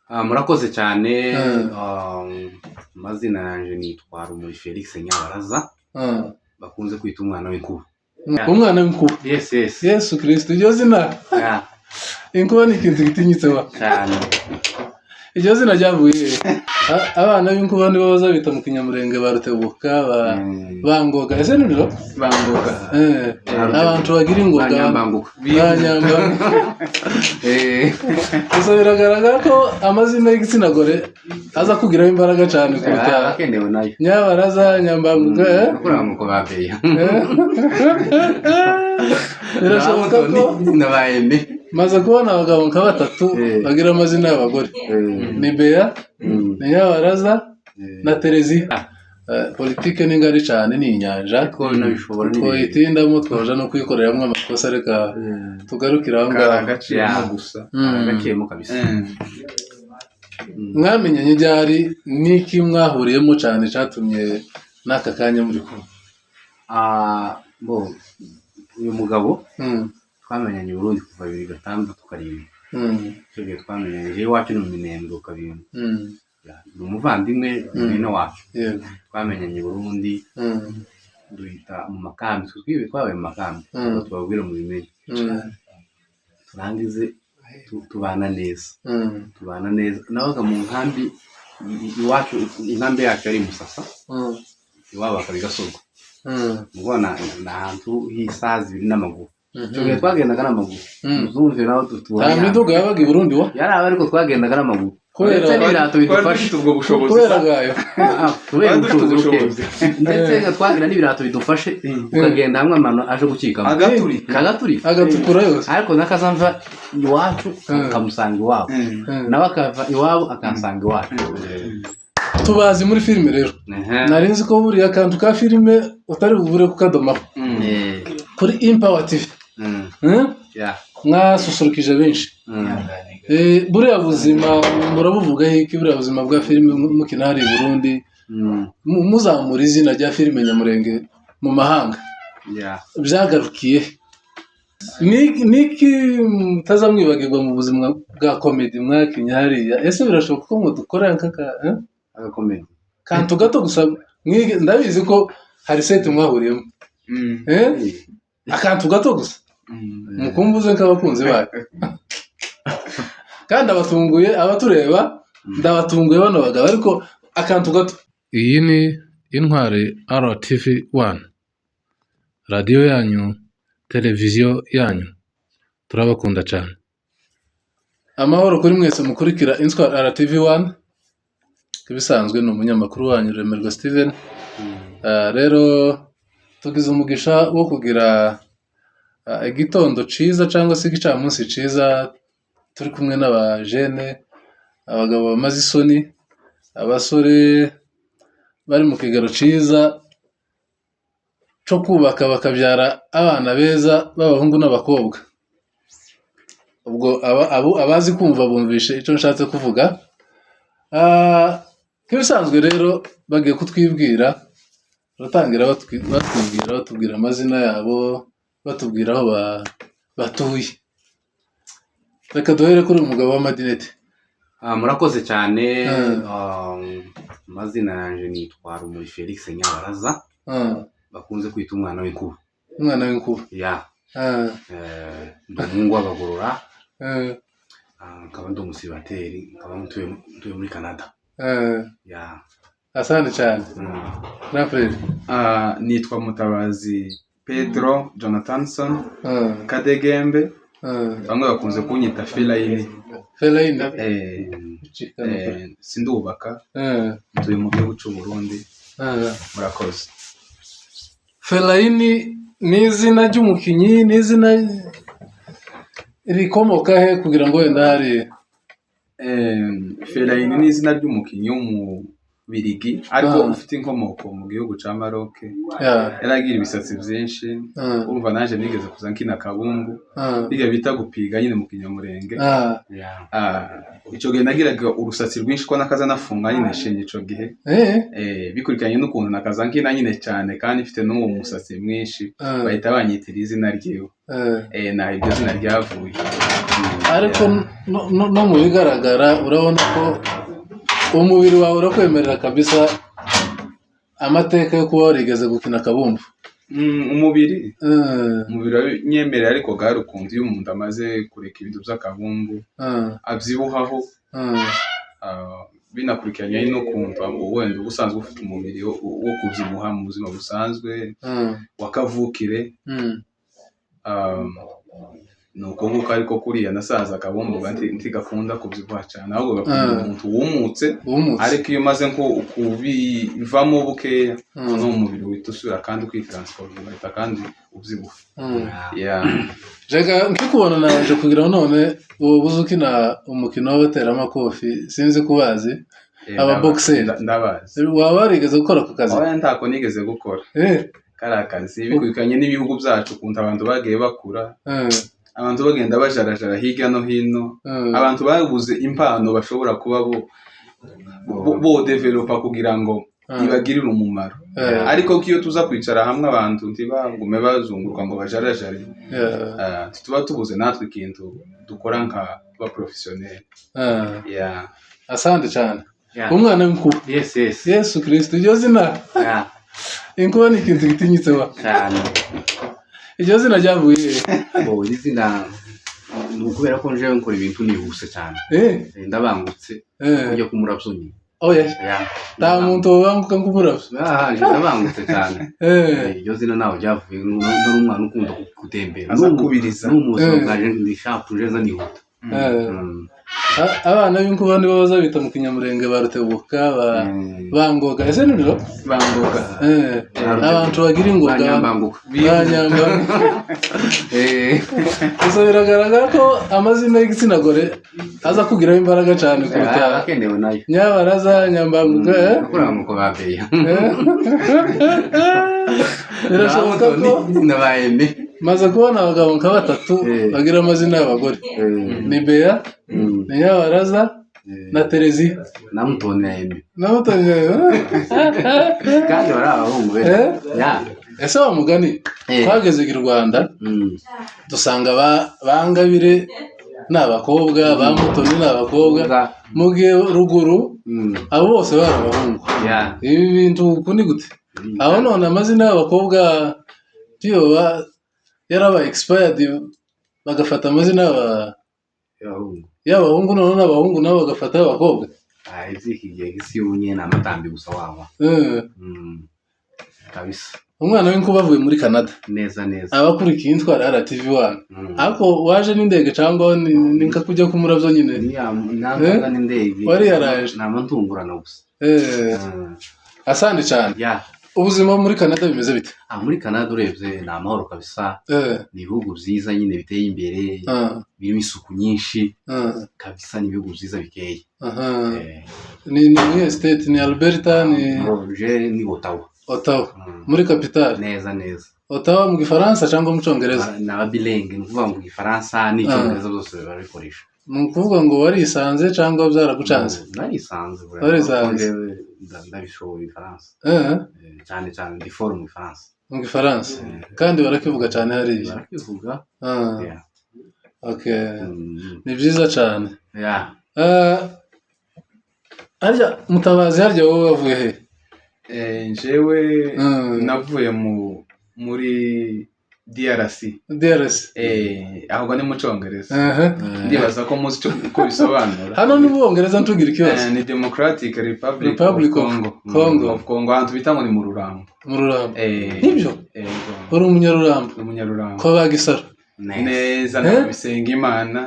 Ah, murakoze cyane. Amazina yanjye nitwa Rumuri Felix Nyabaraza, bakunze kwita umwana w'inkuba. Umwana w'inkuba? Yes. Yesu Kristo, iryo zina! Inkuba ni ikintu gitinyitse wa. Cyane. Iryo zina ryavuye he? Abana b'inkuba nibo bazabita mu Kinyamurenge ba Rutebuka, ba Bangoga, ese nibyo? Bangoga. Abantu bagira ingoga. Banyambanguka. Banyamba. Gusa biragaragara ko amazina y'igitsina gore aza kugiraho imbaraga cyane kuruta Akenewe nayo. Nyabaraza, Nyambanguka, eh? Nakora mu babeya. Birashoboka ko nabaye maze kubona abagabo nka batatu bagira amazina y'abagore: ni Bea, ni Nyabaraza na Tereziya. Politike ni ngari cyane, ni inyanja. Ariko nabishobora ni Twayitindamo twaja no kuyikoreramo amakosa. Reka tugarukire aho Kari ngaho. agaciyemo gusa. Agaciyemo kabisa. Mwamenyanye ryari? N'iki mwahuriyemo cyane cyatumye n'aka kanya muri kumwe? Ah, bo uyu mugabo twamenyanye i Burundi kuva 2067. Icyo gihe twamenyanye iwacu ni mu Minembwe kabintu. Ni umuvandimwe, mwene wacu. Twamenyanye i Burundi, duhita mu makambi. Twibe twabaye mu makambi. Ntabwo tubabwira mu bimenye. Turangize tubana neza. Tubana neza. Nabaga mu nkambi iwacu, inkambi yacu yari i Musasa, iwabo akaba i Gasorwa. Ubona ni ahantu h'isaha 2 n'amaguru. Icyo gihe twagendaga n'amaguru. Uzumve nawe Nta miduga yabaga i Burundi wa? Yari aba, ariko twagendaga n'amaguru. Kubera Ndetse n'ibirato Twari bidufashe. dufite ubwo bushobozi. Kubera bwayo. Ah, kubera Twari dufite ubushobozi buke. ubushobozi. Ndetse twagira n'ibirato bidufashe, ukagenda hamwe amano aje gukikamo. Agaturika. Kagaturika. Agatukura yose. Ariko nakazamva iwacu akamusanga iwabo, nawe akava iwabo akansanga iwacu. Tubazi muri filime rero. Nari nzi ko buriya akantu ka filime utari bubure kukadomaho kuri Empower TV. Mwasusurukije benshi. Buriya buzima murabuvugaho iki, buriya buzima bwa filime mukina hariya i Burundi, muzamura izina rya filime Nyamurenge mu mahanga? Byagarukiye niki mutazamwibagirwa mu buzima bwa comedy mwakinye hariya? Ese birashoboka ko mudukorera nk'aka, eh? Agakomedi. Kantu gato gusa mwige. Ndabizi ko hari set mwahuriyemo. Eh? Akantu gato gusa mukumbuze nk'abakunzi bayo. Kandi abatunguye abatureba, ndabatunguye bano bagabo, ariko akantu gato. Iyi ni Intwari RTV 1, radiyo yanyu, televiziyo yanyu. Turabakunda cyane. Amahoro kuri mwese mukurikira Intwari RTV 1. Ibisanzwe ni umunyamakuru wanyu Remerwa Steven. Rero tugize umugisha wo kugira igitondo ciza cyangwa se igicamunsi ciza, turi kumwe n'abajene, abagabo bamaze isoni, abasore bari mu kigero ciza co kubaka bakabyara abana beza b'abahungu n'abakobwa. Ubwo abazi kumva bumvishe icyo nshatse kuvuga. Nk'ibisanzwe rero bagiye kutwibwira. Baratangira batwibwira, batubwira amazina yabo, batubwira aho batuye. Reka duhere kuri uyu mugabo w'amadinete. Ah, murakoze cyane. Amazina yanjye nitwa Rumuri Felix Nyabaraza, bakunze kwita umwana w'inkuba. Umwana w'inkuba. Ya. Ndi umuhungu w'Abagorora. Nkaba ndi umusibateri, nkaba ntuye muri Canada. Ya. Asante cyane. Grand frère. Ah, nitwa Mutabazi Pedro Jonathanson Kadegembe. Bamwe bakunze kunyita Felayini. Felayini. Eh, sindubaka, ntuye mu gihugu cy'u Burundi. Murakoze. Felayini ni izina ry'umukinnyi, ni izina rikomoka he, kugira ngo wenda hari Felayini ni izina ry'umukinnyi. Birigi ariko ufite inkomoko mu gihugu ca Maroc. Yaragira ibisatsi byinshi. Urumva naje nigeze kuza nkina kabumbu, biga bita gupiga nyine mu Kinyamurenge. Ico gihe nagiraga urusatsi rwinshi ko nakaza nafunga nyine shenye ico gihe. Bikurikiranye n'ukuntu nakaza nkina nyine cyane kandi mfite n'uwo musatsi mwinshi, bahita banyitira izina ryiwe. Na iryo zina ryavuye. Ariko no mu bigaragara urabona ko umubiri wawe urakwemerera kabisa amateka yo kuba warigeze gukina kabumbu. Umubiri nyemerera, ariko gari ukuntu iyo umuntu amaze kureka ibintu by'akabumbu abyibuhaho, binakurikiranye n'ukuntu wenda uba usanzwe ufite umubiri wo kubyibuha mu buzima busanzwe wakavukire. Nuko nguko, ariko kuriya nasaza akabumbu ntigakunda kubyibuha cyane, ahubwo gakunda umuntu wumutse. Ariko iyo umaze nko kubivamo bukeya, no umubiri uhita usubira kandi ukitransforma ugahita kandi ubyibuha. Reka nkikubona nabanje kugira ngo none ubu buze ukina umukino w'abateramakofi, sinzi ko ubazi aba boxer. Ndabazi. Waba warigeze gukora ku kazi? Oya, ntako nigeze gukora. Kari akazi bikurikiranye n'ibihugu byacu, ukuntu abantu bagiye bakura, abantu bagenda bajarajara hirya no hino, abantu babuze impano bashobora kuba bo developa kugira ngo ibagirire umumaro. Ariko ko iyo tuza kwicara hamwe abantu ntibagume bazunguruka ngo bajarajare, tuba tubuze natwe ikintu dukora nka ba professionnel. Asante cyane. Umwana w'inkuba. Yes, yes. Yesu Kristo, iryo zina. Inkuba ni ikintu gitinyitse wa. Cyane. Iryo zina ryavuye bo izina ni ukubera ko njewe nkora ibintu nihuse cyane. Ndabangutse kujya kumuravyo nyine. Oya. Nta muntu wabanguka nk'umuravyo. Je ndabangutse cyane. Iryo zina nawe ryavuye nari umwana ukunda gutembera. Azakubiriza. N'umuzi bwaje ndi sharp nje nihuta. Abana b'inkuba nibo bazabita mu Kinyamurenge ba Rutebuka bangoga. Ese nibyo? Bangoga. Abantu bagira ingoga. Banyambanguka. Banyambanguka. Gusa biragaragara ko amazina y'igitsina gore aza kugiraho imbaraga cyane kuruta akenewe nayo. Nyabaraza, Nyambanguka. Nakora mu babeya. Birashoboka ko nabayeme. Maze kubona abagabo nka batatu bagira amazina y'abagore. Ni Bea, ni Nyabaraza, na Tereziya. Na Mutoni Aime. Na Mutoni Aime. Kandi bari abahungu be. Ese wa mugani twageze i Rwanda dusanga ba Ngabire ni abakobwa, ba Mutoni ni abakobwa, mu gihe ruguru abo bose bari abahungu. Ibi bintu uku ni gute? Aho none amazina y'abakobwa tiyo yarabaye expired, bagafata amazina y'abahungu, none n'abahungu nabo bagafata abakobwa. Iby'iki gihe isi y'ubunye ni amatambi gusa wawa. Kabisa. Umwana w'inkuba avuye muri Canada. Neza neza. Abakurikiye Intwari RTV 1. Ariko waje n'indege cyangwa ni nka kujya kumuravyo nyine? Nanga n'indege. Wari yaraje. Nama ntungurana gusa. Asante cyane. Ubuzima muri Canada bimeze bite? Muri Canada urebye ni amahoro kabisa. Ni ibihugu byiza nyine biteye imbere, birimo isuku nyinshi kabisa, ni ibihugu byiza bikeye. Ni state ni Alberta ni ni Ottawa. Ottawa muri capitale. Neza neza. Ottawa mu Gifaransa cyangwa mu Cyongereza? Na bilingue, ni ukuvuga mu Gifaransa n'Icyongereza byose barabikoresha. Ni ukuvuga ngo warisanze cyangwa byaragucanze? Narisanze. Warisanze. Ndabishoboye Igifaransa. Cyane cyane ndi fort mu Gifaransa. Mu Gifaransa. Kandi barakivuga cyane hariya. Barakivuga. Okay. Ni byiza cyane. Harya Mutabazi, harya wowe wavuye he? Njyewe navuye muri DRC. DRC. Ahubwo ni mu Cyongereza. Ndibaza ko muzi uko bisobanura. Hano ni mu Bongereza ntugira ikibazo. Ni Democratic Republic of Congo. Of Congo, ahantu bita ngo ni mu Rurambo. Mu Rurambo. Nibyo? Uri umunyarurambo. Umunyarurambo. Ko bagisara. Neza na Bisengimana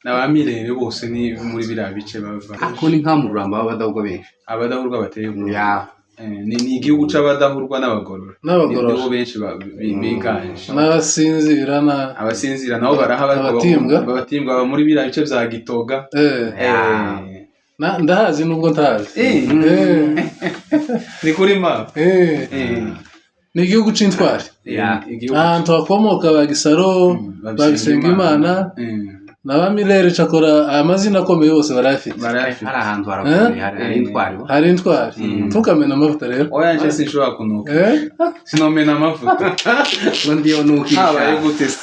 na ba Mirere bose ni muri biriya bice bava. Ako ni nka mu Rurambo abadahurwa benshi. Abadahurwa bateye ubwoba. Ni igihugu c'abadahurwa n'abagorora. Nibo benshi biganje. N'abasinzira na abasinzira nabo barahaba, abatimbwa muri biriya bice bya Gitoga. Ndahazi nubwo ntazi. Ni kuri map. Ni igihugu c'intwari. Ahantu hakomoka ba Gisaro, ba Bisengimana na ba Milere, cakora amazina akomeye yose barayafite. Hari ahantu harakomeye, hari intwari. Hari intwari. Ntukamena amavuta rero. Oya, nje sinshobora kunuka. Sinomena amavuta. Ngo ndiyo nukisha. Habaye gute se?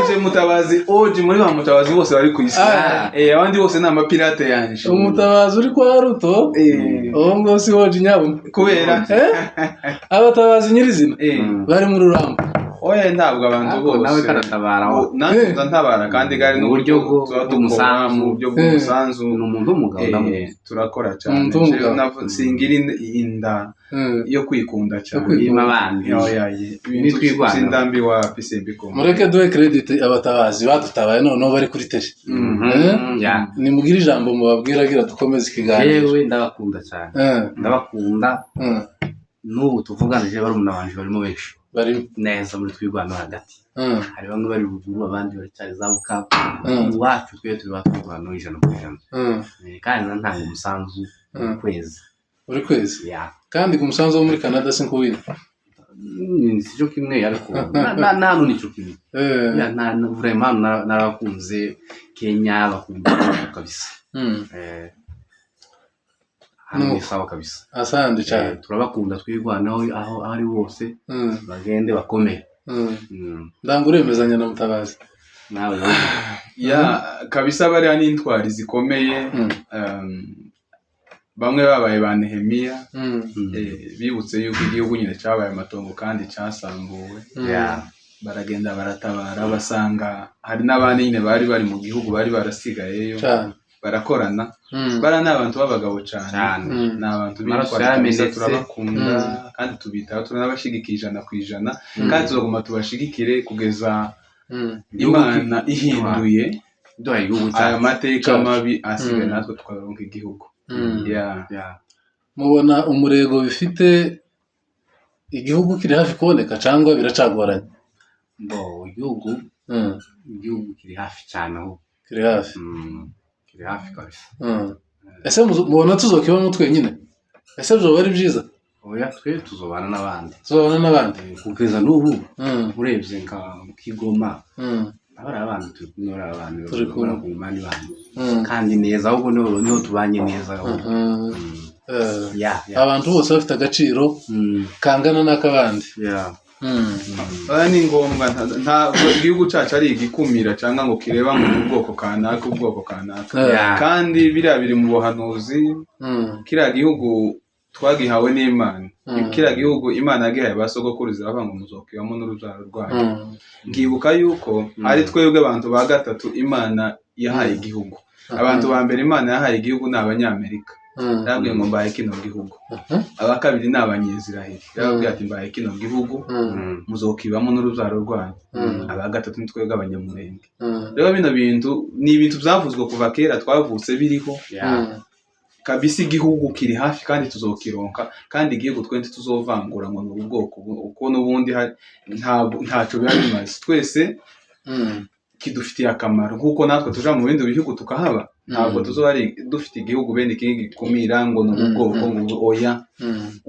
Nje mutabazi oji muri ba mutabazi bose bari ku isi. Abandi bose ni amapirate yanje. Umutabazi uri kwa Ruto, uwo ngo si woji nyabuna. Kubera abatabazi nyirizina bari mu Ruramba. Oya, ntabwo abantu bose. Nawe karatabara. Nanjye ntabara kandi gari n'uburyo bw'umusanzu, mu buryo bw'umusanzu. Ni umuntu w'umugabo ndamuzi. Turakora cyane. Singira inda yo kwikunda cyane. Abandi. Sindambi wa PCB ko. Mureke duhe credit abatabazi badutabaye noneho bari kuri tele. Nimugire ijambo mubabwira agira dukomeze ikiganiro. Yewe ndabakunda cyane. Ndabakunda. N'ubu tuvugana je barumuna banje barimo benshi. Bari neza muri Twirwaneho hagati. Hari bamwe bari ruguru, abandi baracyari za Bukavu. Iwacu twe turi batwirwanaho 100%. Kandi ntanga umusanzu buri kwezi. Buri kwezi? Kandi ku musanzu wo muri Canada sinkuwina. Si cyo kimwe ariko na hano ni cyo kimwe. Vraiment narakunze Kenya, bakunda kabisa. Hano sawa kabisa. Asante cyane. Turabakunda Twirwaneho aho ari hose, bagende bakomeye. Ndanguremezanya na Mutabazi. Nawe ya kabisa bari ni intwari zikomeye. Bamwe babaye ba Nehemiya, bibutse yuko igihugu nyine cyabaye amatongo kandi cyasambuwe. Baragenda baratabara, basanga hari n'abandi nyine bari bari mu gihugu bari barasigayeyo. Barakorana. Bara ni abantu b'abagabo cyane, ni abantu b'intwari kabisa, turabakunda kandi tubitaho, turanabashigikira 100%, kandi tuzaguma tubashigikire kugeza Imana ihinduye aya mateka mabi asigaye, natwe tukaronka igihugu. Mubona umurego bifite igihugu kiri hafi kuboneka cyangwa biracagoranye? Igihugu kiri hafi cyane aho. Kiri hafi. Kiri hafi kabisa. Ese mubona tuzokibamo twenyine? Ese byoba ari byiza? Oya, twe tuzobana n'abandi. Tuzobana n'abandi. Kugeza n'ubu urebye nka Kigoma, abari abantu turi kumwe, abari abantu turi kumwe kandi neza, ahubwo niho tubanye neza. Abantu bose bafite agaciro kangana n'akabandi. Ni ngombwa, ntabwo igihugu cyacu ari igikumira cyangwa ngo kireba mu bwoko kanaka, ubwoko kanaka. Kandi biriya biri mu buhanuzi. Kiriya gihugu twagihawe n'Imana. Kiriya gihugu Imana yagihaye ba sogokuruza bavuga ngo muzokibamo n'urubyaro rwanyu. Nkibuka yuko ari twebwe abantu ba gatatu Imana yahaye igihugu. Abantu ba mbere Imana yahaye igihugu ni Abanyamerika. Yarababwiye ngo mbaye kino gihugu. Aba kabiri ni Abanyisiraheli. Yarababwiye ati mbaye kino gihugu muzokibamo n'urubyaro rwanyu. Aba gatatu ni twebwe Abanyamurenge. Rero bino bintu ni ibintu byavuzwe kuva kera, twavutse biriho. Kabisa igihugu kiri hafi kandi tuzokironka, kandi igihugu twende tuzovangura ngo ni ubwoko uko n'ubundi ntacyo biba bimaze. Twese kidufitiye akamaro kuko natwe tuja mu bindi bihugu tukahaba. Ntabwo tuzoba ari dufite igihugu bene iki gikumira ngo ni ubwoko ngo oya.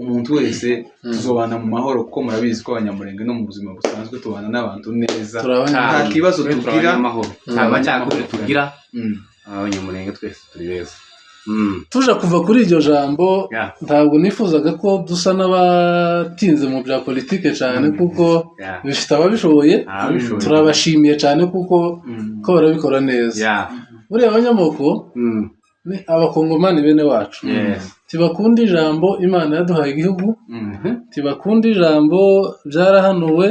Umuntu wese tuzobana mu mahoro, kuko murabizi ko Abanyamurenge no mu buzima busanzwe tubana n'abantu neza, nta kibazo tugira, nta macakubiri tugira. Abanyamurenge twese turi beza. Tuja kuva kuri iryo jambo, ntabwo nifuzaga ko dusa n'abatinze mu bya politike cyane, kuko bifite ababishoboye. Turabashimiye cyane kuko ko barabikora neza. Buriya abanyamoko ni abakongomani bene wacu. Tibakunda ijambo Imana yaduhaye igihugu, tibakunda ijambo byarahanuwe,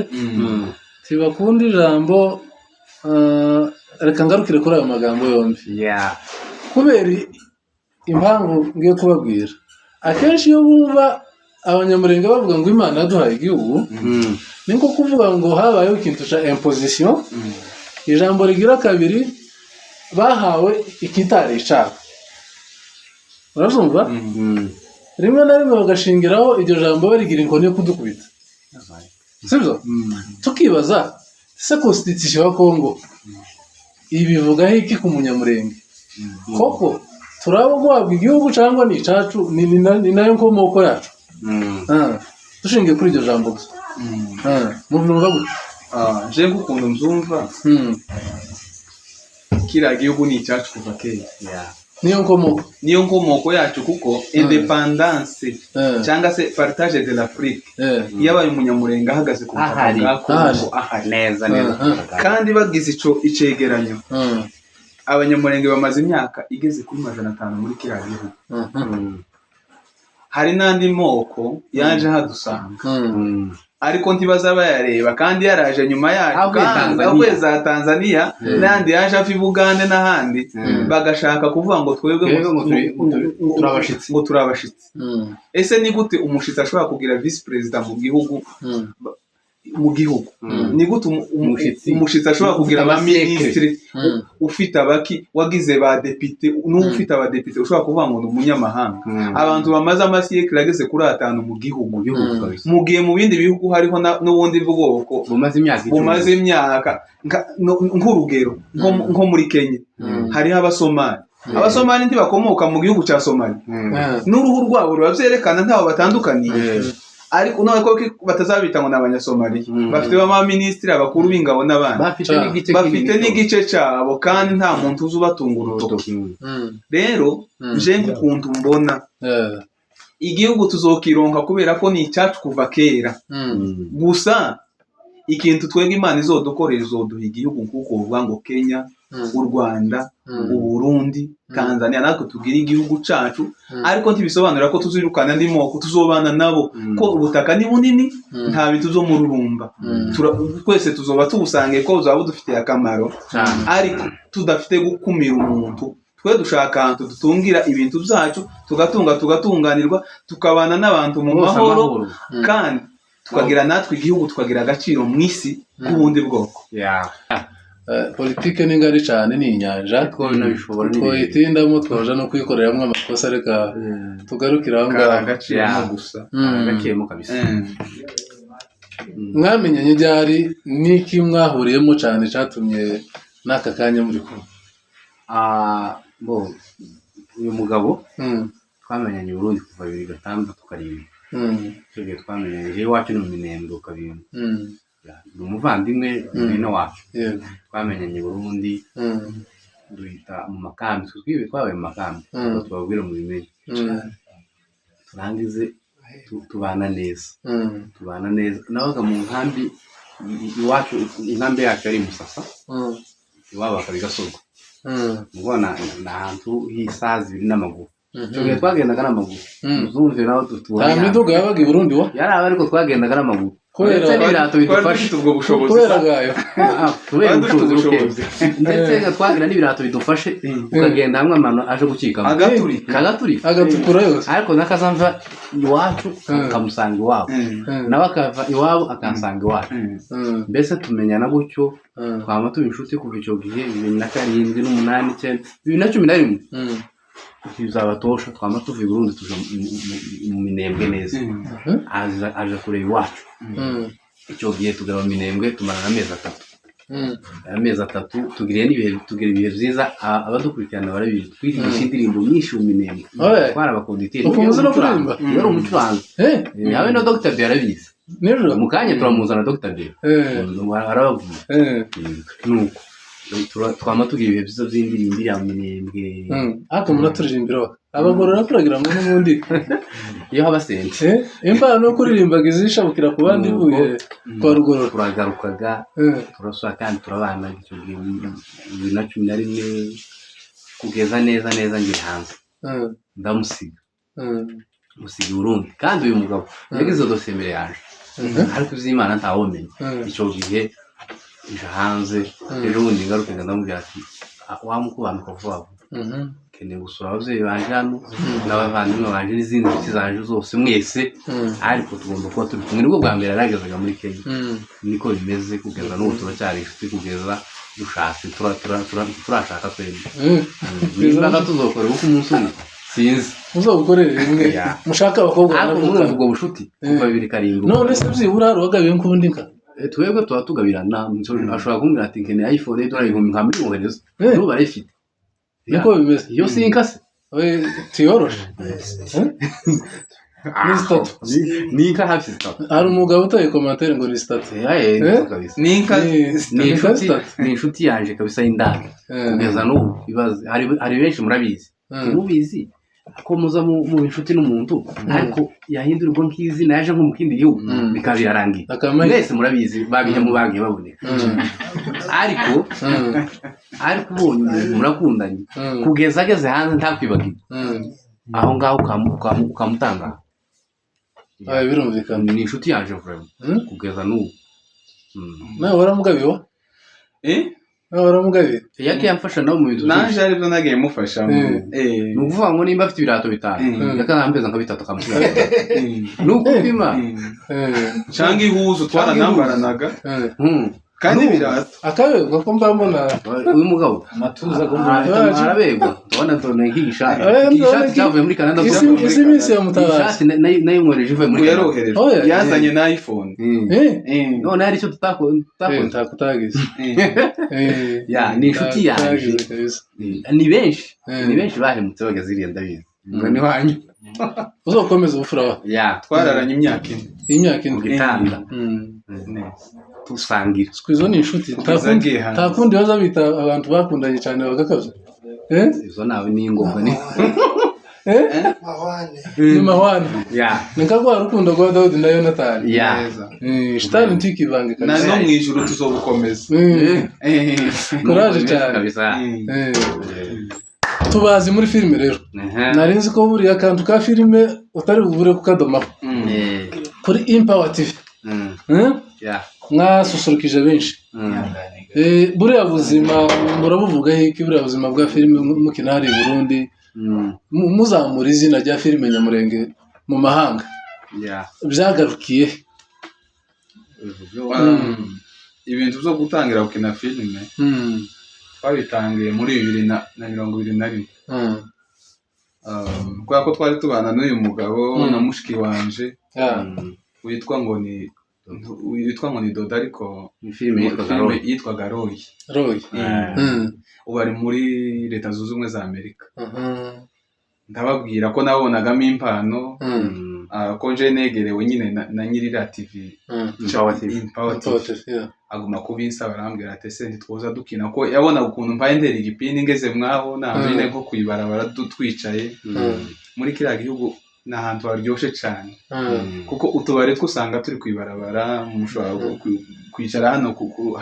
tibakunda ijambo. Reka ngarukire kuri ayo magambo yombi. Kubera impamvu ngiye kubabwira, akenshi iyo bumva Abanyamurenge bavuga ngo Imana yaduhaye igihugu, ni nko kuvuga ngo habayeho ikintu cya imposition. Ijambo rigira kabiri, bahawe ikitari icabo. Urabyumva? Rimwe na rimwe bagashingiraho iryo jambo barigira inkoni yo kudukubita. Sibyo? Tukibaza se constitution ya Kongo ibivugaho iki ku Munyamurenge? Koko Turabo guhabwa igihugu cyangwa ni icacu, ni nayo nkomoko yacu. Dushingiye kuri iryo jambo gusa. Mubyumva gute? Je nk'ukuntu mbyumva, kiriya gihugu ni icyacu kuva kera. Niyo nkomoko. Niyo nkomoko yacu, kuko independance cyangwa se partage de l'Afrique yabaye umunyamurenge ahagaze ku butaka bwa Kongo ahari neza neza. Kandi bagize ico icegeranyo, abanyamurenge bamaze imyaka igeze kuri 500 muri kiriya gihugu. Hari n'andi moko yaje hadusanga, ariko ntibaza bayareba, kandi yaraje nyuma yacu, kandi avuye za Tanzania n'andi yaje ava i Bugande n'ahandi, bagashaka kuvuga ngo twebwe turabashitsi, ngo turabashitsi. Ese ni gute umushitsi ashobora kugira vice president mu gihugu? Mu gihugu ni gute umushitsi ashobora kugira abaminisitiri, ufite abaki wagize ba depite, n'ufite abadepite ushobora kuvuga ngo ni umunyamahanga? Abantu bamaze amasiyekire ageze kuri 5 mu gihugu, mu gihe mu bindi bihugu hariho n'ubundi bwoko bumaze imyaka. Nk'urugero nko muri Kenya hariho Abasomali. Abasomali ntibakomoka mu gihugu cya Somali, n'uruhu rwabo rurabyerekana, ntaho batandukaniye. Ariko none ko batazabita ngo n'abanyasomali, bafite ba minisitiri, abakuru b'ingabo n'abandi, bafite n'igice cyabo, kandi nta muntu uzubatunga urutoki. Rero nje nk'ukuntu mbona igihugu tuzokironka kubera ko ni icyacu kuva kera. Gusa ikintu twebwe Imana izodukorera, izoduha igihugu nk'uko uvuga ngo Kenya, u Rwanda, u Burundi, Tanzania, natwe tugira igihugu cacu. Ariko ntibisobanura ko tuzirukana andi moko, tuzobana nabo, ko ubutaka ni bunini, nta bintu zo mururumba. Twese tuzoba tubusange ko buzaba budufitiye akamaro, ariko tudafite gukumira umuntu. Twe dushaka ahantu dutungira ibintu byacu, tugatunga, tugatunganirwa, tukabana n'abantu mu mahoro, kandi tukagira natwe igihugu, tukagira agaciro mu isi k'ubundi bwoko. Politike ni ngari cyane, ni inyanja, twoyitindamo twoja no kwikoreramo amakosa. Reka tugarukire aho ngaho. Mwamenyanye ryari? Niki mwahuriyemo cyane cyatumye n'aka kanya muri kumwe? Uyu mugabo twamenyanye i Burundi kuva 2006 7. Icyo gihe twamenyanye iwacu ni mu Minembwe kabiri. Ni umuvandimwe mwene wacu. Twamenyanye Burundi, duhita mu makambi, twibe twabaye mu makambi, tubabwira mu bimenye, turangize tubana neza, tubana neza. Nabaga mu nkambi iwacu, inkambi yacu yari Musasa, iwabo akaba Gasorwa. Mubona ni ahantu h'isaha 2 n'amaguru. Icyo gihe twagendaga n'amaguru, muzumve naho dutura. Nta miduga yabaga i Burundi wa? Yari aba, ariko twagendaga n'amaguru. Kubera n'ibirato bidufashe, kubera gayo, kubera ubushobozi, ndetse twagira n'ibirato bidufashe, ukagenda hamwe amano aje gukikamo agaturika agatukura yose. Ariko nakazamva iwacu akamusanga iwabo, nawe akava iwabo akansanga iwacu. Mbese tumenyana gutyo, twama tuba inshuti kuva icyo gihe 2007, 2008, 9, 2011. Bizabatosha, twama tuva i Burundi tuja mu Minembwe neza. Aje kureba iwacu. Icyo gihe tugera mu Minembwe tumarana amezi 3. Amezi 3 tugiriye n'ibihe, tugira ibihe byiza. Abadukurikirana barabizi, twigisha indirimbo nyinshi mu Minembwe. Twari abakonditeri. Yari umucuranzi. Habe na Dr. B arabizi. Mu kanya turamuzana Dr. B. Arababwira. Nuko twama tugira ibihe byiza by'indirimbo ya Minembwe. Ariko munaturirimbira abagorora kuragira ngo n'ubundi iyo haba sente impano yo kuririmbaga izishabukira ku bandi ivuye kwa Rugorora. Turagarukaga turasura kandi turabana icyo gihe 2011 kugeza neza neza ngiye hanze. Ndamusiga musiga i Burundi. Kandi uyu mugabo yagize dosiye imbere yaje, ariko iby'Imana ntawumenya. Icyo gihe nja hanze, ejo bundi ngaruke ndamubwira ati wamukubanuka vuba vuba, keneye gusura ababyeyi banje hano n'abavandimwe banje n'izindi nshuti zanje zose mwese, ariko tugomba kuba turi kumwe. Nibwo bwa mbere yaragezaga muri Kenya. Niko bimeze kugeza n'ubu turacyari inshuti, kugeza dushatse turashaka twembi. Nimba tuzokora ubukwe umunsi umwe sinzi, muzabukorere rimwe, mushaka abakobwa. Ariko murumva ubwo bushuti kuva 2007. None se byibura wagabiye nk'ubundi nka twebwe tuba tugabirana. Ashobora kumbwira ati nkeneye iPhone y'idolari 1000 nkamwohereza, n'ubu arayifite. Niko bimeze. Iyo sinkase Tiyoroshe. Ni zitatu. Ni inka hafi zitatu. Hari umugabo utaye commentaire ngo ni zitatu. Ni inka ni inshuti yanje kabisa y'indani. Kugeza n'ubu ibaze hari benshi murabizi. Mubizi ko muza mu inshuti n'umuntu ariko yahindurirwa nk'izina yaje nko mu kindi gihugu bikaba birarangiye. Mwese murabizi babihe mu banki baboneka. Ariko ubonye umuntu murakundanye kugeza ageze hanze ntakwibagirwa. Aho ngaho ukamutanga. Birumvikana. Ni inshuti yanje vraiment kugeza n'ubu. Nawe waramugabiwe? Nawe waramugabiwe? Yagiye amfasha nawe mu bintu byinshi. Naje aribyo nagiye mufasha. Ni ukuvuga ngo nimba afite ibirato 5 yakambeza nka 3 akamushyira. Ni ukupima. Cyangwa ihuzu twaranambaranaga. Kandi ibirato. Akabegwa ko mba mbona uyu mugabo amatuza arabegwa ndabona ndone nk'igishati. Igishati cyavuye muri Canada. Isi minsi ya mutabazi. Ishati nayo mwohereje ivuye muri Canada. Yarohereje. Yazanye na iPhone. None hari icyo tutakoze. Takutagize. Ya ni inshuti yanjye. Ni benshi. Ni benshi bahemutse bageze iriya ndabizi. Ngo ni wanyu. Uzokomeza ubufura wa. Ya twararanye imyaka 4. Imyaka 4 mu gitanda. Tusangira. Izo ni inshuti. Ntakundi baza bita abantu bakundanye cyane bagakabya. Izo nawe ni ingomba ni. Mahwane. Ni mahwane. Ya. Ni nka rwa rukundo rwa Dawudi na Yonatani. Ya. Shitani ntikivange kabisa. Na no mu ijuru tuzobukomeza. Courage cyane. Kabisa. Tubazi muri filime rero. Nari nzi ko buriya akantu ka filime utari bubure kukadomaho. Kuri Empower TV. Mwasusurukije benshi. Buriya buzima murabuvugaho iki? Buriya buzima bwa filime mukina hari i Burundi muzamura izina rya filime Nyamurenge mu mahanga byagarukiye ibintu byo gutangira gukina filime twabitangiye muri 2021 kubera ko twari tubana n'uyu mugabo na mushiki wanje witwa ngo ni Dodo ariko ni filime yitwaga Roy. Roy. Ubu ari muri Leta Zunze Ubumwe za Amerika. Ndababwira ko nabonagamo impano ko nje negerewe nyine na nyirira TV Empower TV. Aguma kubinsaba arambwira ati ese ntitwoza dukina ko yabonaga ukuntu mbaye ndera igipindi ngeze mwaho nta nko kuyibarabara twicaye muri kiriya gihugu ni ahantu haryoshe cyane kuko utubari twusanga turi kwibarabara mushobora kwicara hano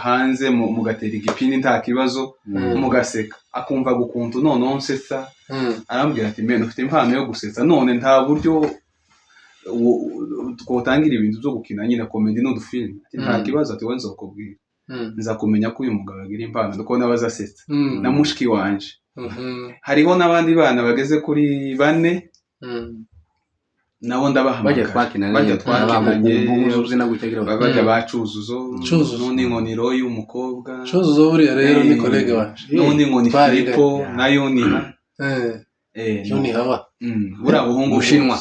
hanze mugatera igipindi nta kibazo mugaseka akumva gukuntu noneho nsetsa arambwira ati mene ufite impano yo gusetsa none nta buryo twotangira ibintu byo gukina nyine komedi n'udufilime ati nta kibazo ati we nzokubwira nza kumenya ko uyu mugabo agira impano kuko nawe azasetsa na mushiki wanje hariho n'abandi bana bageze kuri 4 nabo ndabahamagara bajya twakinanye bajya bacuzuzo n'undi ngo ni Roy umukobwa Cuzuzo buriya rero ni kolege wanje n'undi ngo ni Filipo na Yoniha Yoniha buriya buhungu bushinwa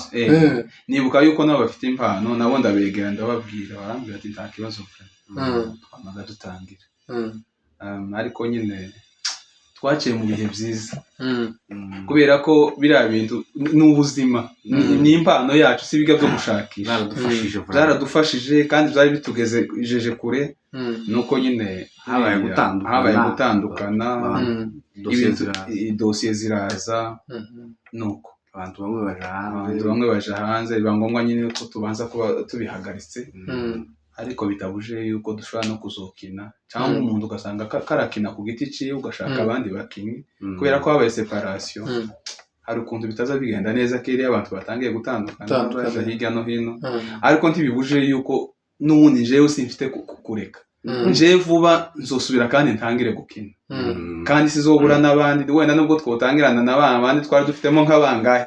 nibuka yuko nabo bafite impano nabo ndabegera ndababwira barambwira ati nta kibazo twamaga dutangira ariko nyine twaciye mu bihe byiza kubera ko biriya bintu ni ubuzima ni impano yacu si ibiga byo gushakisha byaradufashije kandi byari bitugejeje kure nuko nyine habaye gutandukana dosiye ziraza nuko abantu bamwe baja hanze biba ngombwa nyine ko tubanza kuba tubihagaritse ariko bitabuje yuko dushobora no kuzokina cyangwa umuntu ugasanga karakina ku giti ciwe ugashaka abandi bakinyi kubera ko habaye separation hari ukuntu bitaza bigenda neza kiriya abantu batangiye gutandukana baza hirya no hino ariko ntibibuje yuko n'ubundi jewe simfite kureka nje vuba nzosubira kandi ntangire gukina kandi sizobura n'abandi wenda nubwo twotangirana n'abandi twari dufitemo nk'abangahe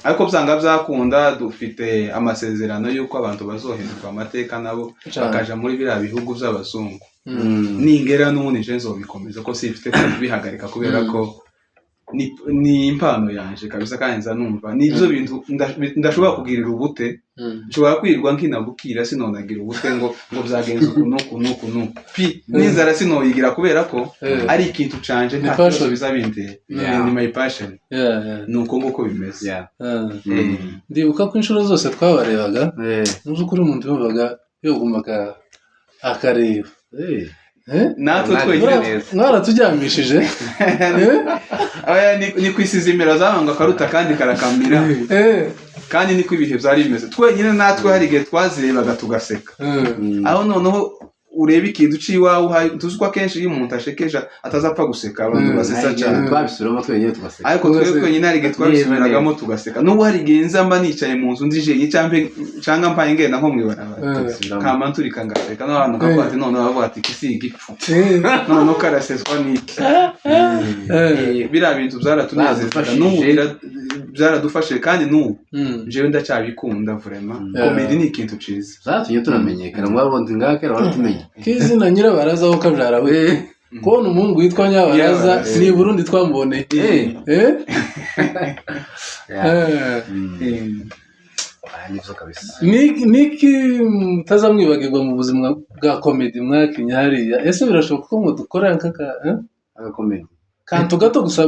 ariko byanga byakunda dufite amasezerano y'uko abantu bazohinduka amateka nabo bakaja muri biriya bihugu by'abazungu ningera n'ubundi nje nzobikomeza ko simfite kubihagarika kubera ko Ni impano yanje kabisa kandi nza numva nibyo bintu ndashobora kugirira ubute. Nshobora kwirirwa nkinabukira sinonagira ubute ngo byagenze uku nuku nuku nuku pi n'inzara sinoyigira kubera ko ari ikintu canje nta kibazo bizabintera. Ni my passion. Nuko nguko bimeze. Ndibuka ko inshuro zose twabarebaga mu by'ukuri umuntu yumvaga yogumaga akareba. Natwe twenyine mwaraturyamishije. Aya ni kwisizimira zabanga karuta kandi karakamira. Kandi niko ibihe byari bimeze. Twenyine natwe hari igihe twazirebaga tugaseka. Aho noneho ureba ikintu ciwawe tuzi ko akenshi iyo umuntu ashekeje atazapfa guseka abantu basetsa cyane. Twabisubiramo twenyine tugaseka. Ariko twenyine hari igihe twabisubiragamo tugaseka. N'ubu hari igihe nza mba nicaye mu nzu ndi jenyine cyangwa mpaye ngenda nko mw'ibarabara. Kama nturika ngaseka n'abantu kavuga ati none bavuga ati kisi igipfu. None karaseswa n'iki. Biriya bintu byaratunezezaga n'ubu byaradufashije kandi n'ubu jewe ndacyabikunda vraiment. Comedy ni ikintu ciza. Zatumye tunamenyekana mwabonye ngakera baratumenye. Kizina Nyirabaraza wo kabyara we. Kubona umuhungu witwa Nyabaraza ni Burundi twamuboneye. Niki mutazamwibagirwa mu buzima bwa comedy mwakinye hariya? Ese birashoboka ko mudukora nk'aka comedy kantu gato gusa?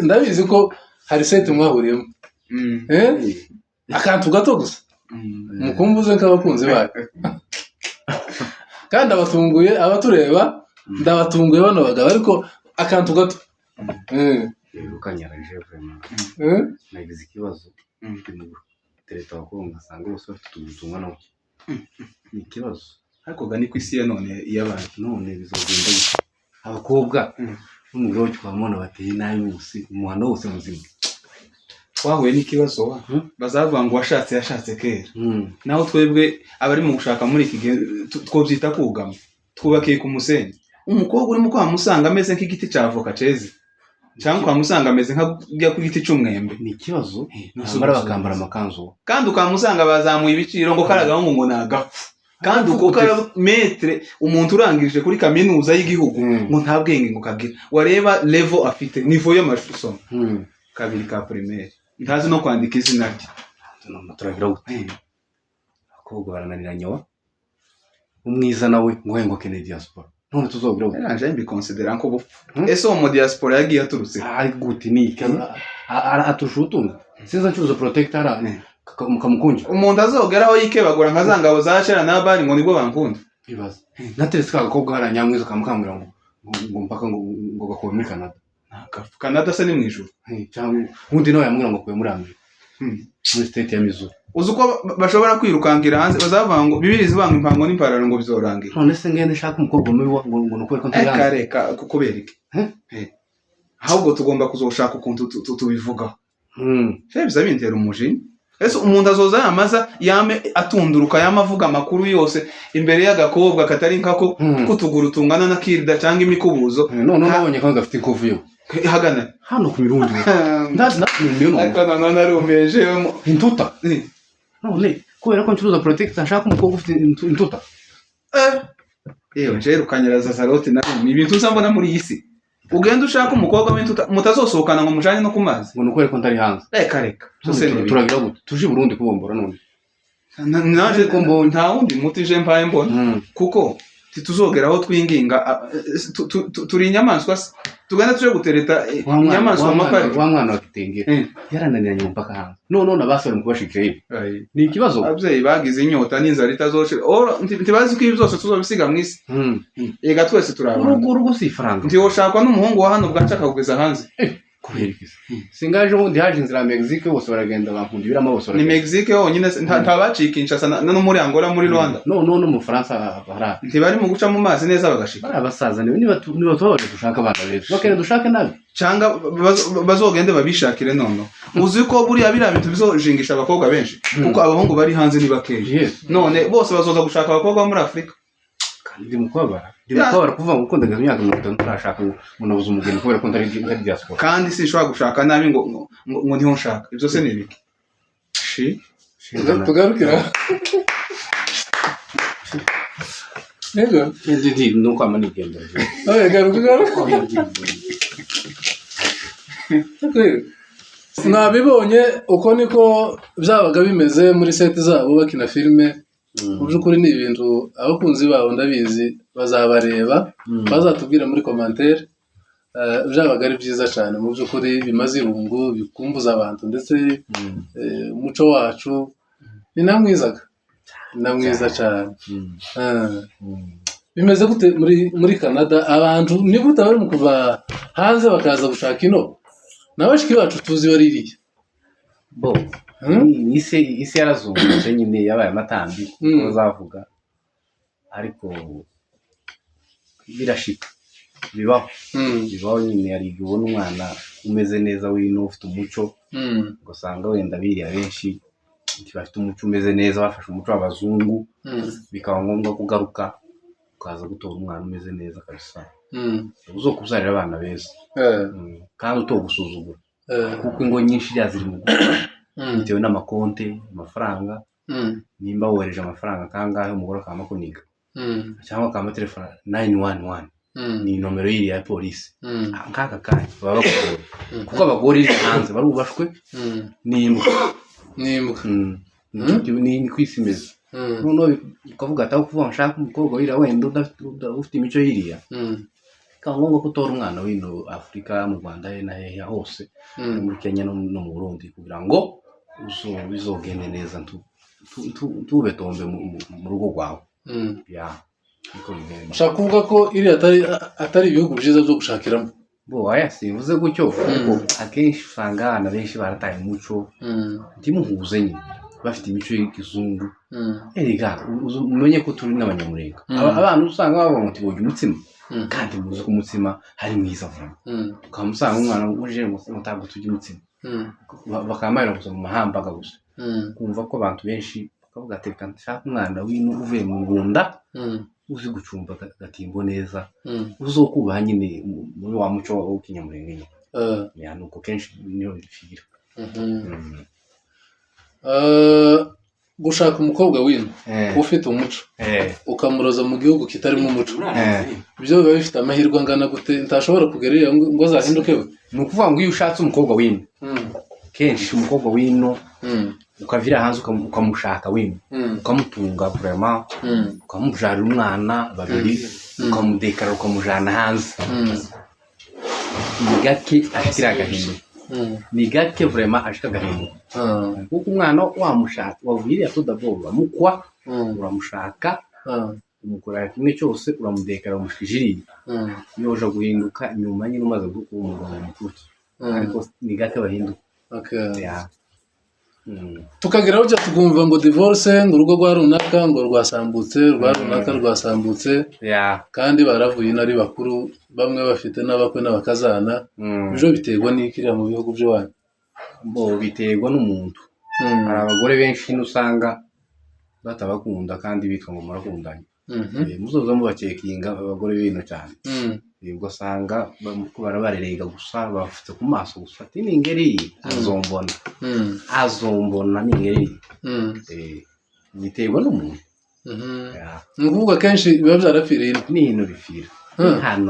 Ndabizi ko hari set mwahuriyemo. Akantu gato gusa mukumbuze nk'abakunzi bayo. Kandi abatunguye abatureba ndabatunguye bano bagabo ariko akantu gato. Ukanyaranje vraiment. Nagize ikibazo tereta abakobwa ngasanga bose bafite utuntu tungana gutya. Ni ikibazo. Ariko ga ni ku isi ya none y'abantu none bizogenda gute? Abakobwa n'umugabo twamubona bateye nabi bose umuhanda wose muzima. Twahuye n'ikibazo wa bazavuga ngo washatse yashatse kera. Naho twebwe abari mu gushaka muri iki gihe twobyita kugama twubakiye ku musenyi. Umukobwa urimo kwa musanga ameze nk'igiti cya avoka ceze cyangwa kwa musanga ameze nk'ajya ku giti cy'umwembe. Ni ikibazo. Bambara bakambara amakanzu kandi ukamusanga bazamuye ibiciro ngo karagahungu ngo nagapfu. Kandi uko karametre umuntu urangije kuri kaminuza y'igihugu ngo nta bwenge ngo kagira. Wareba level afite niveau y'amasomo kabiri ka primaire ntazi no kwandika izina rye. Turagira gute? Abakobwa barananiranye wa umwiza nawe ngo ngo kene diaspora none tuzogira gute? Nanje mbiconsidera nko bupfu. Ese uwo mu diaspora yagiye aturutse ari gute? Ni atushutunga sinza ncuruza protector mukamukunja umuntu azogeraho yikebagura nka zangabo za Shera na Bani ngo nibwo bankunda. Ibaza nateretse ka gakobwa haranyamwiza kamukambira ngo ngo mpaka ngo gakuwe muri Canada. Canada se ni mu ijuru cyangwa undi nawe yamwira ngo kuwe muri Amerika muri state ya Missouri. Uzi uko bashobora kwirukankira hanze bazavuga ngo bibiri zibanga impango n'impararo ngo bizorangira. None se ngende shaka umukobwa mubi ngo nukore ko ntayanze. Reka kubera iki? Ahubwo tugomba kuzoshaka ukuntu tubivugaho. Biza bintera umujinya. Ese umuntu azoza yamaza yame atunduruka yamavuga amakuru yose imbere y'agakobwa katari nkako kutuguru tungana na kirida cyangwa imikubuzo. None nabonye ko gafite inkovu yo hagana hano ku mirundi. Ndazi natumye ariko none narumeje intuta. None kubera ko ncuruza protector nshaka umukobwa ufite intuta. Yewe nje rukanyaraza Saroti na ni ibintu nzambona muri iyi si. Ugenda ushaka umukobwa w'intuta mutazosohokana ngo mujanye no kumazi ngo nukore ko ntari hanze. Reka reka turagira gute? Tuje i Burundi kubombora none. Naje ko mbona nta wundi muti je mpaye mbona kuko tituzogeraho twinginga turi inyamaswa tugenda tuje gutereta inyamaswa mapari. Wa mwana wa kitenge yarananiranye mpaka hanze. None abasore mu kubashikira ibi ni ikibazo. Abavyeyi bagize inyota n'inzara itazoshira. Ntibazi ko ibi byose tuzobisiga mwisi. Ega twese turabana. Urugo si ifaranga. Ntiwoshakwa n'umuhungu wa hano bwaca akakugeza hanze. Kubera iki? Singaje ubundi haje inzira ya Mexique bose baragenda bankunda ibirama bose baragenda. Ni Mexique yonyine ntabacika Kinshasa no muri Angola muri Rwanda. No mu Faransa bara. Ntibari mu guca mu mazi neza bagashika. Bara basaza niba tubabaje dushaka abana beza. Bakene dushake nabi. Cyangwa bazogende babishakire nono. Uzi ko buriya biriya bintu bizojingisha abakobwa benshi kuko abahungu bari hanze ni bakeya. None bose bazoza gushaka abakobwa muri Afrika. Ndi mukobara. Ndi mukobara kuva ngo ukundaga imyaka 50 ntarashaka ngo nabuze umugeni kubera ko ntari diaspora. Kandi sinshobora gushaka nabi ngo ngo niho nshaka. Ibyo se ni ibiki? Shi tugarukira. Ego ndi nuko amanigendera. Oye garuka garuka. Mwabibonye uko niko byabaga bimeze muri set zabo bakina filime. Mu by'ukuri ni ibintu abakunzi babo ndabizi bazabareba, bazatubwira muri commentaire. Byabaga ari byiza cyane mu by'ukuri, bimaze irungu, bikumbuza abantu, ndetse umuco wacu ni na mwizaga, ni na mwiza cyane. Bimeze gute muri Canada? Abantu ni gute bari mu kuva hanze bakaza gushaka ino? Na bashiki bacu tuzi baririya. Bo isi yarazungurutse nyine, yabaye amatambi kuko bazavuga, ariko birashika, bibaho. Bibaho nyine, hari igihe ubona umwana umeze neza wino ufite umuco, ugasanga wenda biriya benshi ntibafite umuco umeze neza, bafashe umuco w'abazungu, bikaba ngombwa kugaruka ukaza gutora umwana umeze neza kabisa, uzokubyarira abana beza. Kandi utogusuzugura, kuko ingo nyinshi iriya ziri mu gupfa bitewe n'amakonte, amafaranga. Nimba wohereje amafaranga kangahe, umugore akaba akuniga cyangwa akaba telefone 911, ni nomero y'iriya ya polisi. Nk'aka kanya baba bakugoye, kuko abagore iri hanze barubashwe n'imbwa. N'imbwa. Ni ku isi imeze. Noneho ukavuga ati aho kuvuga nshaka umukobwa wiriya wenda ufite imico y'iriya, bikaba ngombwa ko utora umwana w'ino Afurika, mu Rwanda he na hehe hose, no muri Kenya no mu Burundi, kugira ngo bizogende neza, tubetombe mu rugo rwawe. Ya, niko bigenda. Ushaka kuvuga ko iriya atari ibihugu byiza byo gushakiramo? Bo aya simvuze gutyo, ariko akenshi usanga abana benshi barataye umuco, ntimuhuze nyine, bafite imico y'ikizungu. Erega umenye ko turi n'Abanyamurenge. Abana usanga bavuga ngo tubonye umutsima, kandi muzi ko umutsima ari mwiza vuba, ukaba usanga umwana uje ngo ntabwo turya umutsima, bakamara gusa mu mahambaga gusa, kumva ko abantu benshi bakavuga ati reka nshake umwana w'ino uvuye mu Rwanda, uzi gucumba agatimbo neza, uzokubaha nyine muri wa muco w'ikinyamurenge nyine. Ya, nuko kenshi niyo bipfira. Gushaka umukobwa w'ino ufite umuco ukamuroza mu gihugu kitarimo umuco, ibyo biba bifite amahirwe angana gute? Ntashobora kugera iyo ngo azahinduke we. Ni ukuvuga ngo iyo ushatse umukobwa w'ino, kenshi umukobwa w'ino ukavira hanze ukamushaka w'ino, ukamutunga vraiment, ukamubyarira umwana babiri, ukamudekara, ukamujana hanze, ni gake ashikira agahinda, ni gake vraiment ashika agahinda, kuko umwana wamushaka wavuye iriya tudaboro, uramukwa, uramushaka, umukorera kimwe cyose, uramudekara, umushikije iriya, yoja guhinduka nyuma nyine umaze kuba umugabo mukuru, ariko ni gake bahinduka. Ya. Tukageraho ujya tukumva ngo divorce, ngo urugo rwa runaka ngo rwasambutse, rwa runaka rwasambutse, kandi baravuye ino ari bakuru, bamwe bafite n'abakwe n'abakazana. Ibyo biterwa n'ikiriya mu bihugu by'iwanyu? Bo biterwa n'umuntu. Hari abagore benshi usanga batabakunda kandi bitwa ngo murakundanye. Muzoza mubacekinga abagore b'ino cyane. Ugasanga barabarerega gusa, bafite ku maso gusa ati ningeri azombona, azombona ningeri. Biterwa n'umuntu. Ni ukuvuga kenshi biba byarapfiriye ino. N'ino bipfira hano,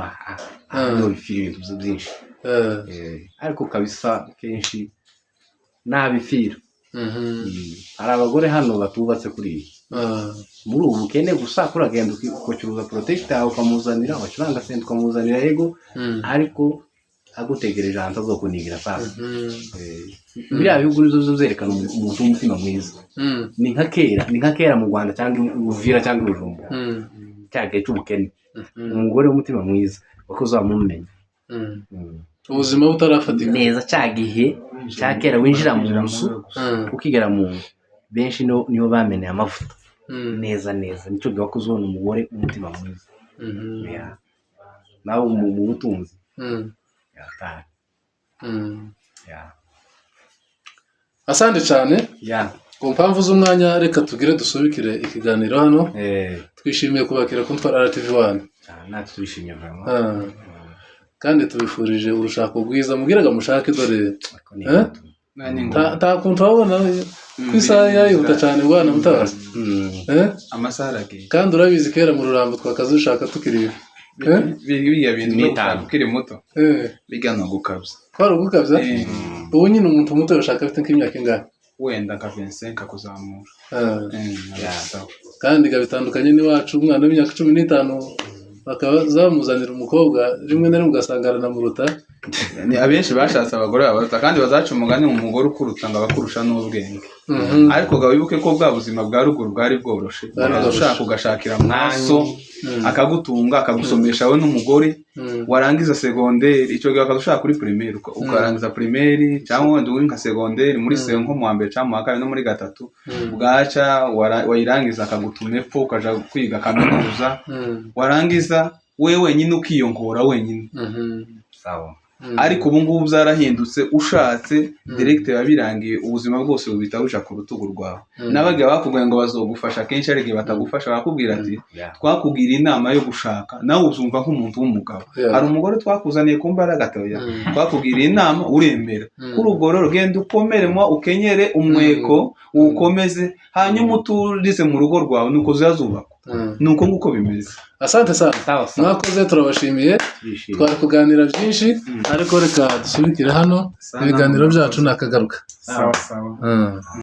hano bipfira ibintu byinshi. Ariko kabisa kenshi ntabipfira. Hari abagore hano batubatse kuri iyi muri ubu bukene gusa, kuragenda ugacuruza protector yawe ukamuzanira, wacuranga senta ukamuzanira, yego, ariko agutegereje ahantu azokunigira sasa. Biriya bihugu nizo zerekana umuntu w'umutima mwiza. Ni nka kera, ni nka kera mu Rwanda cyangwa Uvira cyangwa Bujumbura, cya gihe cy'ubukene, umugore w'umutima mwiza wako uzamumenya. Ubuzima butarafatika neza, cya gihe cya kera winjira mu nzu ukigera mu nzu, benshi nibo bameneye amavuta neza neza, nicyo gihe wakoze ubona umugore w'umutima mwiza. Nawe mu butunzi. Asante cyane. Ku mpamvu z'umwanya reka tugire dusubikire ikiganiro hano. Twishimiye kubakira ku Mtwara RTV 1. Natwe turishimye vraiment. Kandi tubifurije urushako rwiza, mubwiraga mushake dore nta kuntu wabona ku isaha yayihuta cyane bwana Mutabazi. Amasaha aragiye. Kandi urabizi kera mu Rurambo twakazushaka tukiri biriya bintu ukiri muto bigana gukabya. Kwari ugukabya. Ubu nyine umuntu muto yashaka afite nk'imyaka ingahe? Wenda nka 25 kuzamura. Sawa. Kandi bitandukanye n'iwacu, umwana w'imyaka 15 bakaba zamuzanira umukobwa, rimwe na rimwe ugasanga aranamuruta. Ni abenshi bashatse abagore babaruta, kandi bazaca umugani mu mugore ukuruta ngo abakurusha n'ubwenge. Ariko ga wibuke ko bwa buzima bwa ruguru bwari bworoshe. Bwari bworoshe. Ushaka ugashakira mwaso akagutunga, akagusomesha we n'umugore, warangiza segonderi icyo gihe wakaza ushaka kuri primaire, ukarangiza primaire cyangwa wenda uri nka segonderi muri se nko mu wa mbere cyangwa mu wa kabiri no muri gatatu, bwaca wayirangiza akagutuma epfo ukaja kwiga kaminuza, warangiza we wenyine ukiyongora wenyine. Sawa. Ariko ubu ngubu byarahindutse, ushatse direct biba birangiye, ubuzima bwose bubita buja ku rutugu rwawe. N'abagiye bakubwiye ngo bazogufasha, kenshi hari igihe batagufasha, bakubwira ati twakugira inama yo gushaka, nawe uzumva nk'umuntu w'umugabo. Hari umugore twakuzaniye ku mbaraga toya, twakugira inama uremera. Kuri ubwo rero genda ukomere mwa ukenyere umweko uwukomeze, hanyuma uturize mu rugo rwawe, nuko zazubakwa. Nuko nguko bimeze. Asante sana. Sawa sawa. Mwakoze, turabashimiye. Turishimye. Twari kuganira byinshi, ariko reka dusubikire hano. Sana. Ibiganiro byacu nakagaruka. Sawa sawa.